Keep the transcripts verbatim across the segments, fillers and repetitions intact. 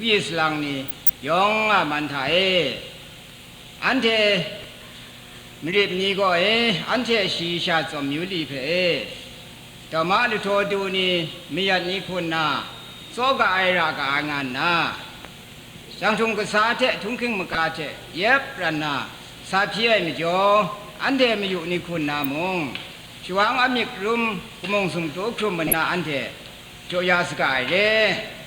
Gwi salang ni yawng a man hta e, anhte marit ni gaw e, anhte shayi sha tsawm yu li hpe e, dawma lahtaw du ni mayat ni hku nna, tsaw ga ai ra ga ai nga nna, janghtung kasa hte htunghking maka hte yep ran na sa hpyi ai majaw, anhte mayu ni hku nna mung, shawang amyik rum, kamung sumtu hkrum nna anhte jaw ya saga ai re.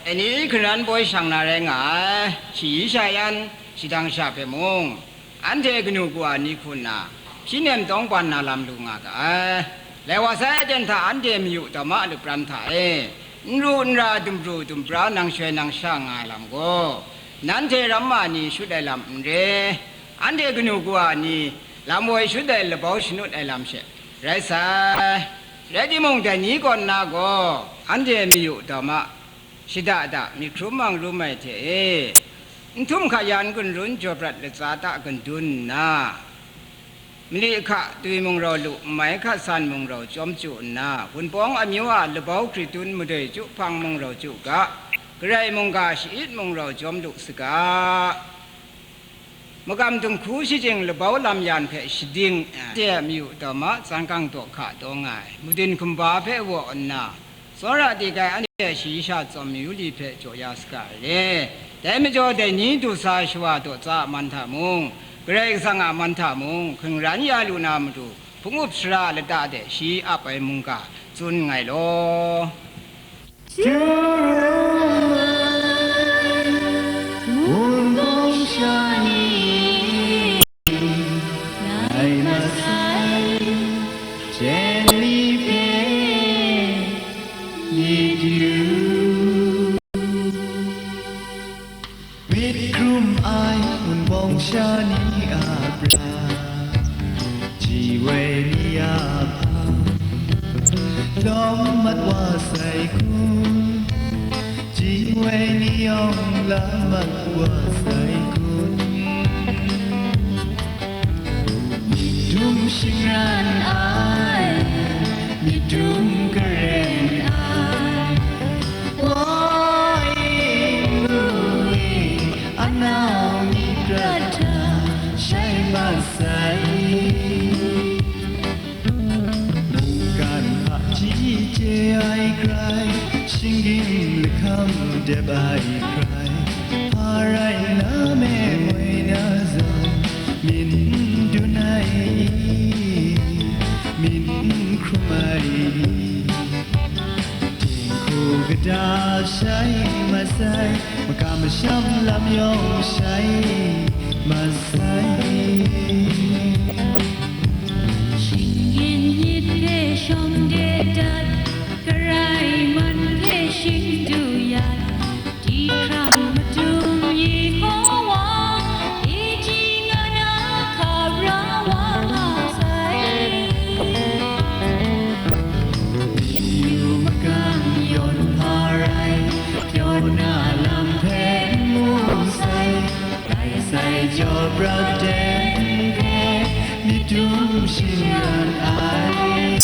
Dai ni hkungran boi shang na rai nga ai, shayi sha yan, shadang sha hpe mung, anhte kanu kawa ni hku nna, hpyi nem tawng ban na lam lu nga ga ai. Lai wa sai aten hta anhte mayu dawma a lupran hta e, n ru n ra, dumru dumpra, nang shoi nang sha nga ai lam gaw, nanhte ramma ni shut ai lam n re, anhte kanu kawa ni lam woi shut ai labau shanut ai lam she rai sai. Rai timung, dai ni kaw nna gaw, anhte mayu dawma, shada da myit hkrum mang rum ai hte e, n htum hka yan gun run jaw prat latsa ta gandun nna, mali hka twi mung rau lu, n mai hka san mung rau chyawm chyu nna, Wunpawng amyu a labau hkritun madoi chyu hpang mung rau chyu ga, Karai mungga sha-it mung rau chyawm lu saga. Makam dinghku shajing labau lam yan hpe shading, anhte a mayu dawma, tsan kang daw hka taw nga ai, madun hkumba hpe waw nna, tsawra di kai anhte shayi sha tsawm yu li hpe jaw ya saga ai re. Dai majaw, dai ni du sa shawa daw tsa a man hta mung, Karai Kasang a man hta mung, hkungran ya lu na matu, hpung up sara lata de shi ap ai mungga tsun nngai law. Wunpawng sha ni ngai masai, chyen ni hpe myit yu. Myit hkrum ai Wunpawng sha ni a bra, ji woi ni a hpa, lawm mat wa sai kun, ji woi ni yawng la mat wa sai kun. Myit dum shingran ai, myit dum karen ai, woi ngwi anau myit prat hta shai masai. Mungkan hpaji chye ai hkrai, shinggyim lahkam dep ai hkrai, hpa rai na me moi na zawn, myit n dun ai, myit n hkrum ai, dinghku kata shai masai, makam masham lam yawng shai masai. Shinggyim myit hpe shawng de dat, Karai man hpe shing du yat, di hkrang madung Yehowa, e jing ana hka ra wa nga sai. Yu makam yawn hpa rai, pyaw na lam hpe n mu sai, dai sai jaw prat ten hpe myit dum shingran ai.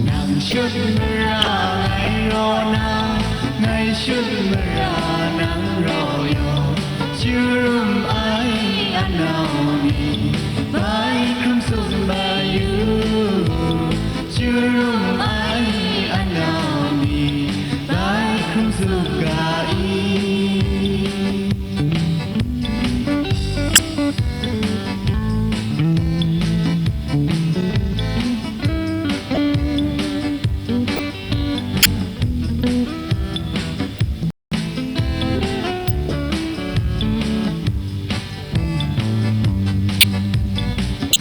Nang shut mara ngai raw nang, ngai shut mara nang raw yaw, chyu rum ai anau ni, bai hkrum tsup bai yu. Chyu rum ai anau ni, bai hkrum tsup ga i?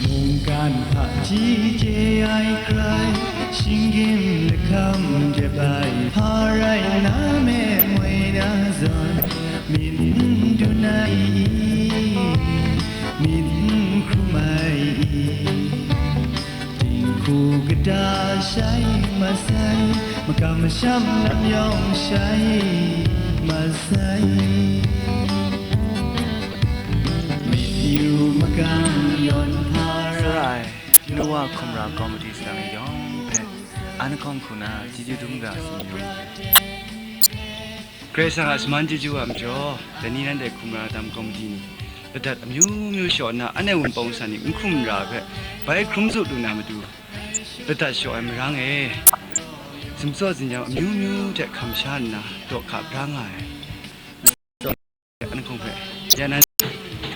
Mungkan hpaji chye ai hkrai, shinggyim lahkam dep ai, hpa rai na me moi na zawn, myit n dun ai i, myit n hkrum ai i? Dinghku kata shai masai, makam masham lam yawng shai masai. Myit yu makam yawn hpa rai. Tsawra ai, Nowa hkumra kawmati salang yawng hpe, an lahkawng hku na chyeju dum ga singyu. Karai Kasang a shaman chyeju a majaw, dai ni nanhte hkum ra dam kawmdi ni, ladat amyu myu shaw nna, anhte Wunpawng san ni n hkum n ra hpe bai hkrum tsup lu na matu, ladat shaw ai marang e, zumtsaw zinyam amyu myu hte hkam sha nna, daw hka bra nga ai. Anhte hpe ya nan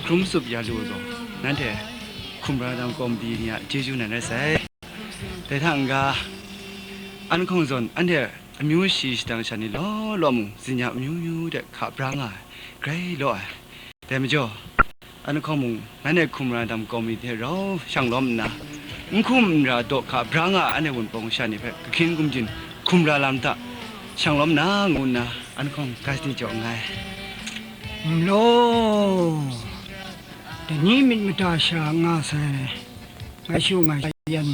hkrum tsup ya lu ai gaw, nanhte hkum ra dam kawmdi ni a chyeju nan rai sai. Dai hta n-ga, anhte zawn anhte amyu shi shadang sha ni law law mung, zinyam amyu myu de hka bra nga ai, grai law ai. Dai majaw, anhte mung nanhte hkum ra dam kawmdi hte rau shang lawm nna, n hkum n ra daw hka bra nga ai anhte Wunpawng sha ni hpe kahkyin gumjin hkum ra lam hta shang lawm na, ngu nna anhte hkawng ga shani jaw nngai. Nlaw, dai ni myit mada sha nga sai, ngai shu ngai yan,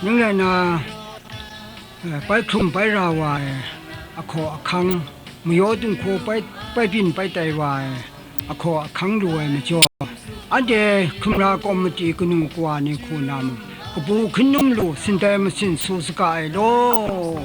ning rai na, eh, bai hkrum bai ra wa ai ahkaw ahkang, mayaw dinghku bai, bai byin bai tai wa ai ahkaw ahkang lu ai majaw, anhte hkum ra kawm mati kanu kawa ni hku na mung, kabu hkun num lu, sin tai masin su saga ai law.